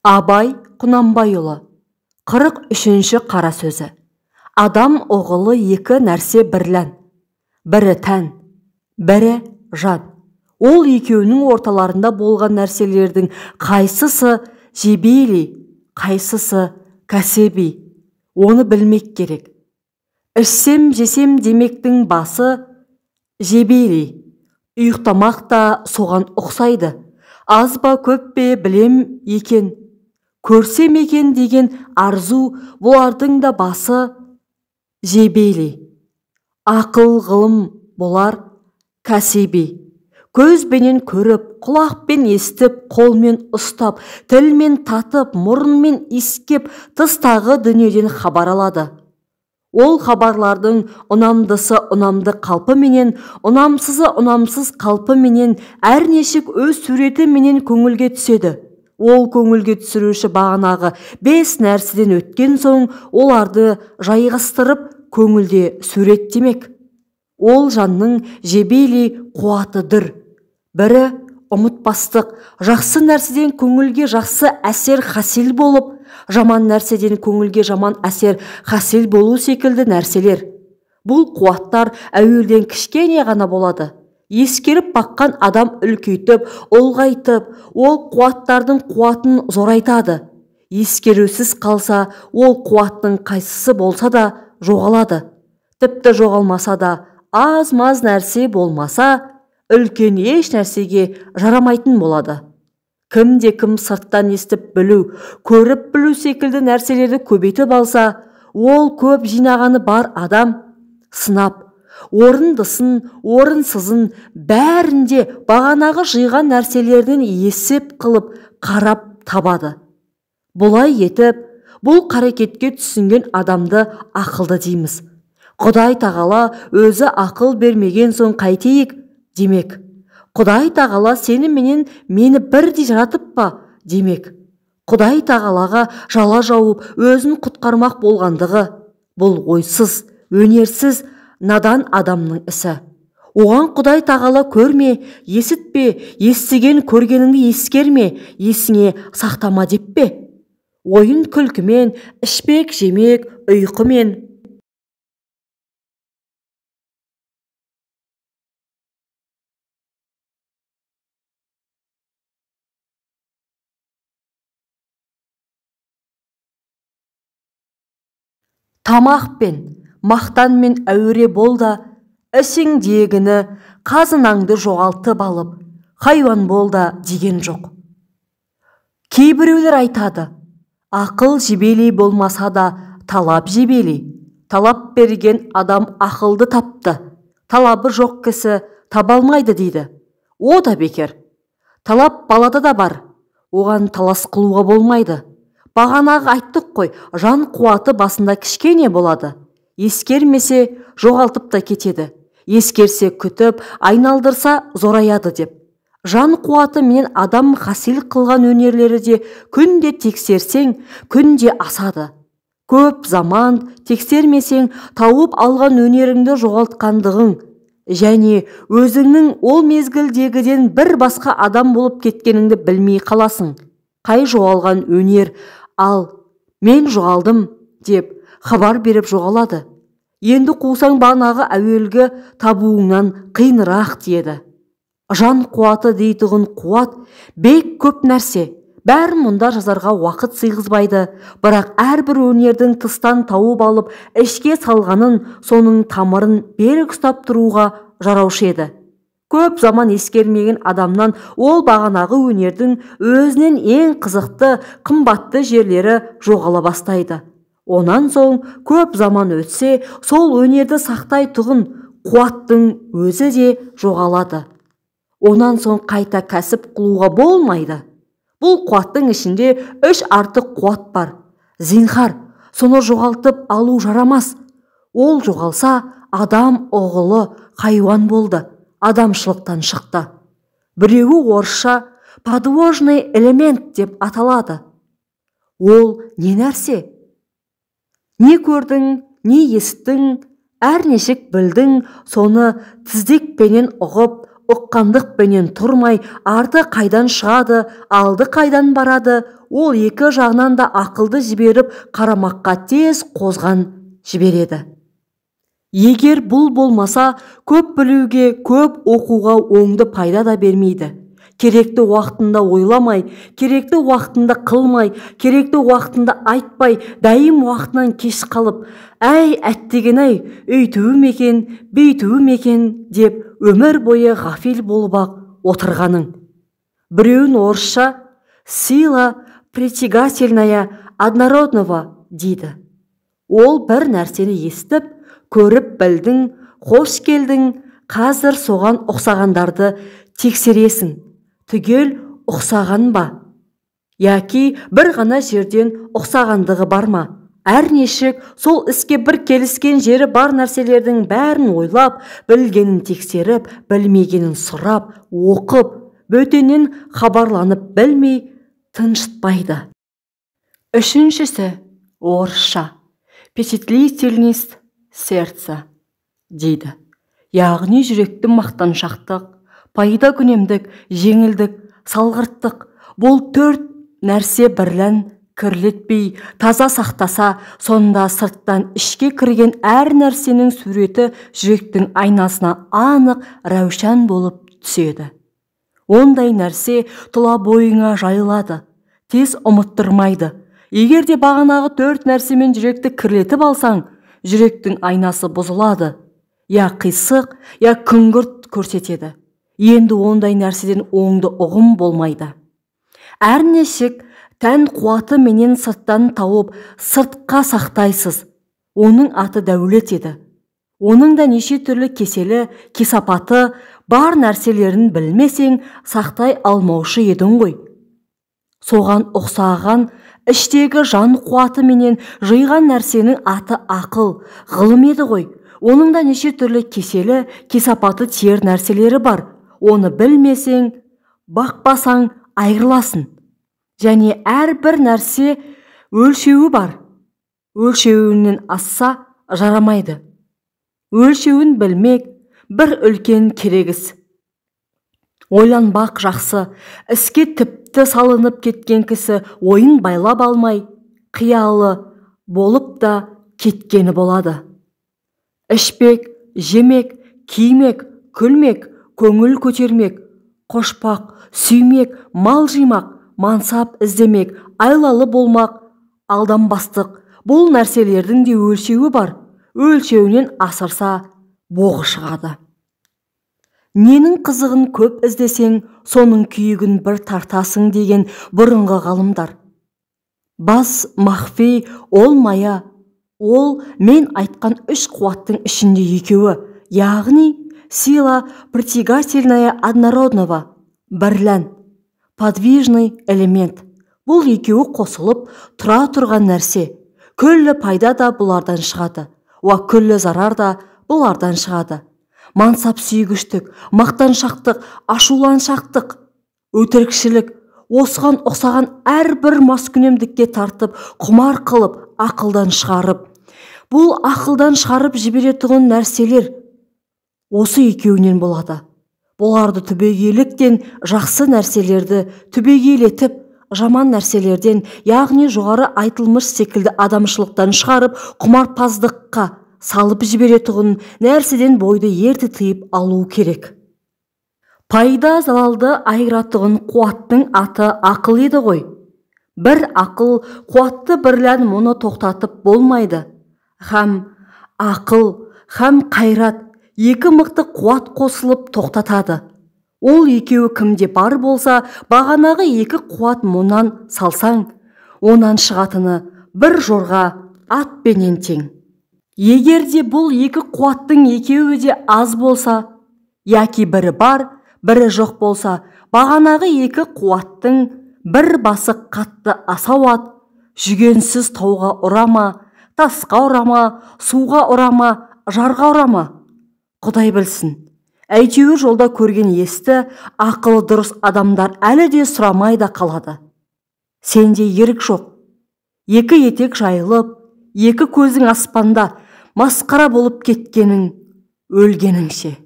Абай Құнанбайұлы 43-ші қара сөзі. Адам оғылы екі нәрсе бірлән. Бірі тән, бірі жан. Ол екеуінің орталарында болған нәрселердің қайсысы жебели, қайсысы кәсеби, оны білмек керек. Ішсем, жесем демектің басы жебели, ұйықтамақ та соған ұқсайды. Аз ба көп пе білем екен, көрсем екен деген арзу бұлардың да басы жебели. Ақыл ғылым болар кәсеби. Көзбенен көріп, құлақпен естіп, қолмен ұстап, тілмен татып, мұрынмен иіскеп, тыстағы дүниеден хабар алады. Ол хабарлардың ұнамдысы ұнамды қалпы менен, ұнамсызы ұнамсыз қалпы менен, әрнешік өз суреті менен көңілге түседі. Ол көңілге түсіруші бағанағы 5 нәрседен өткен соң, оларды жайғастырып көңілде суреттемек. Ол жанның жебели қуатыдыр. Бірі ұмытпастық, жақсы нәрседен көңілге жақсы әсер хасил болып, жаман нәрседен көңілге жаман әсер хасил болу секілді нәрселер. Бұл қуаттар әуелден кішкене ғана болады. Ескеріп баққан адам үлкейтіп, ұлғайтып, ол қуаттардың қуатын зорайтады. Ескерусіз қалса, ол қуаттың қайсысы болса да жоғалады. Тіпті жоғалмаса да, аз-маз нәрсе болмаса, үлкен еш нәрсеге жарамайтын болады. Кімде кім сырттан естіп білу, көріп білу секілді нәрселерді көбейтіп алса, ол көп жинағаны бар адам сынап, орындысын, орынсызын бәрінде бағанағы жиған нәрселерінен есеп қылып қарап табады. Бұлай етіп, бұл қарекетке түсінген адамды ақылды дейміз. Құдай тағала өзі ақыл бермеген соң қайтейік демек. Құдай тағала сені менен мені бірдей жаратып па демек. Құдай тағалаға жала жауып өзін құтқармақ болғандығы бұл ойсыз, өнерсіз, надан адамның ісі. Оған Құдай тағала көрме, есітпе, естіген көргеніңді ескерме, есіңе сақтама деп пе? Ойын күлкімен, ішпек жемек, ұйқымен. Тамақпен, мақтанмен әуре бол да, ішіңдегіні, қазынаңды жоғалтып алып, хайуан бол да деген жоқ. Кейбіреулер айтады, ақыл жебелей болмаса да талап жебелей. Талап берген адам ақылды тапты, талабы жоқ кісі таба алмайды дейді. О да бекер. Талап балада да бар, оған талас қылуға болмайды. Бағанағы айттық қой, жан қуаты басында кішкене болады. Ескермесе жоғалтып та кетеді. Ескерсе күтіп, айналдырса зораяды деп. Жан қуаты менен адам хасил қылған өнерлері де күнде тексерсең, күнде асады. Көп заман тексермесең, тауып алған өнеріңді жоғалтқандығың және өзіңнің ол мезгілдегіден бір басқа адам болып кеткеніңді білмей қаласың. Қай жоғалған өнер, ал мен жоғалдым деп хабар беріп жоғалады. Енді қусаң бағанағы әуелгі табуыңнан қиынырақ тиеді. Жан қуаты дейтұғын қуат бек көп нәрсе. Бәрін мұнда жазарға уақыт сыйғызбайды. Бірақ әрбір өнердің тыстан тауып алып, ішке салғанын, соның тамырын берік ұстап тұруға жараушы еді. Көп заман ескермеген адамнан ол бағанағы өнердің өзінен ең қызықты, қымбатты жерлері жоғала бастайды. Онан соң көп заман өтсе, сол өнерді сақтай тұғын қуаттың өзі де жоғалады. Онан соң қайта кәсіп қылуға болмайды. Бұл қуаттың ішінде 3 артық қуат бар. Зинхар, соны жоғалтып алу жарамас. Ол жоғалса, адам оғылы хайуан болды, адамшылықтан шықты. Біреуі орысша подвожный элемент деп аталады. Ол не нәрсе? Не көрдің, не естің, әрнешік білдің, соны тіздекпенен ұғып, ұққандықпенен тұрмай, арты қайдан шығады, алды қайдан барады, ол екі жағынан да ақылды жіберіп, қарамаққа тез қозған жібереді. Егер бұл болмаса, көп білуге, көп оқуға оңды пайда да бермейді. Керекті уақытында ойламай, керекті уақытында қылмай, керекті уақытында айтпай, дайым уақытынан кеш қалып, әй, әттеген-ай, өйтуім екен, бейтуім екен деп өмір бойы ғафил болып-ақ отырғаның. Біреуін орысша «сила притягательная однородного» дейді. Ол бір нәрсені естіп, көріп білдің, қош келдің, қазір соған ұқсағандарды тексересің. Түгел ұқсаған ба? Яки бір ғана жерден ұқсағандығы бар ма? Әрнешік сол іске бір келіскен жері бар нәрселердің бәрін ойлап, білгенін тексеріп, білмегенін сұрап, оқып, бөтеннен хабарланып білмей тыншытпайды. Үшіншісі орысша «впечатлительность сердца» дейді. Яғни жүректі мақтаншақтық, пайда күнемдік, жеңілдік, салғырттық. Бұл төрт нәрсе бірлән кірлетпей, таза сақтаса, сонда сырттан ішке кірген әр нәрсенің суреті жүректің айнасына анық рәушан болып түседі. Ондай нәрсе тұла бойыңа жайылады, тез ұмыттырмайды. Егер де бағанағы төрт нәрсемен жүректі кірлетіп алсаң, жүректің айнасы бұзылады, я қисық, я күңгірт көрсетеді. Енді ондай нәрседен оңды ұғым болмайды. Әрнешік тән қуаты менен сырттан тауып, сыртқа сақтайсыз. Оның аты дәулет еді. Оның да неше түрлі кеселі, кесапаты бар нәрселерін білмесең, сақтай алмаушы едің ғой. Соған ұқсаған іштегі жан қуаты менен жиған нәрсенің аты ақыл, ғылым еді ғой. Оның да неше түрлі кеселі, кесапаты тиер нәрселері бар. Оны білмесең, бақпасаң айырыласың. Және әрбір нәрсе өлшеуі бар. Өлшеуінен асса жарамайды. Өлшеуін білмек бір үлкен керегіс. Ойланбақ жақсы, іске тіпті салынып кеткен кісі ойын байлап алмай, қиялы болып та кеткені болады. Ішпек, жемек, кимек, күлмек, көңіл көтермек, қошпақ, сүймек, мал жимақ, мансап іздемек, айлалы болмақ, алданбастық. Бұл нәрселердің де өлшеуі бар. Өлшеуінен асырса, боғы шығады. Ненің қызығын көп іздесең, соның күйігін бір тартасың деген бұрынғы ғалымдар. Бас махфи ол мая, ол мен айтқан үш қуаттың ішінде екеуі, яғни сила притягательная однородного, бірлән, подвижный элемент. Бұл екеуі қосылып тұра тұрған нәрсе. Күллі пайда да бұлардан шығады, уа күллі зарар да бұлардан шығады. Мансап сүйгіштік, мақтаншақтық, ашуланшақтық, өтірікшілік, осыған ұқсаған әрбір маскүнемдікке тартып, құмар қылып, ақылдан шығарып. Бұл ақылдан шығарып жіберетұғын нәрселер осы екеуінен болады. Бұларды түбегейліктен жақсы нәрселерді түбегейлетіп, жаман нәрселерден, яғни жоғары айтылмыш секілді адамшылықтан шығарып, құмарпаздыққа салып жіберетұғын нәрседен бойды ерте тыйып алу керек. Пайда залалды айыратұғын қуаттың аты ақыл еді ғой. Бір ақыл қуатты бірлән мұны тоқтатып болмайды. Хам ақыл, хам қайрат екі мықты қуат қосылып тоқтатады. Ол екеуі кімде бар болса, бағанағы екі қуат мұнан салсаң, онан шығатыны бір жорға атпенен тең. Егер де бұл екі қуаттың екеуі де аз болса, яки бірі бар, бірі жоқ болса, бағанағы екі қуаттың бір басы қатты асау ат, жүгенсіз тауға ұрама, тасқа ұрама, суға ұрама, жарға ұрама, Құдай білсін. Әйтеуір жолда көрген есті, ақылы дұрыс адамдар әлі де сұрамай да қалады. Сенде ерік жоқ. Екі етек жайылып, екі көзің аспанда, масқара болып кеткенің өлгеніңше.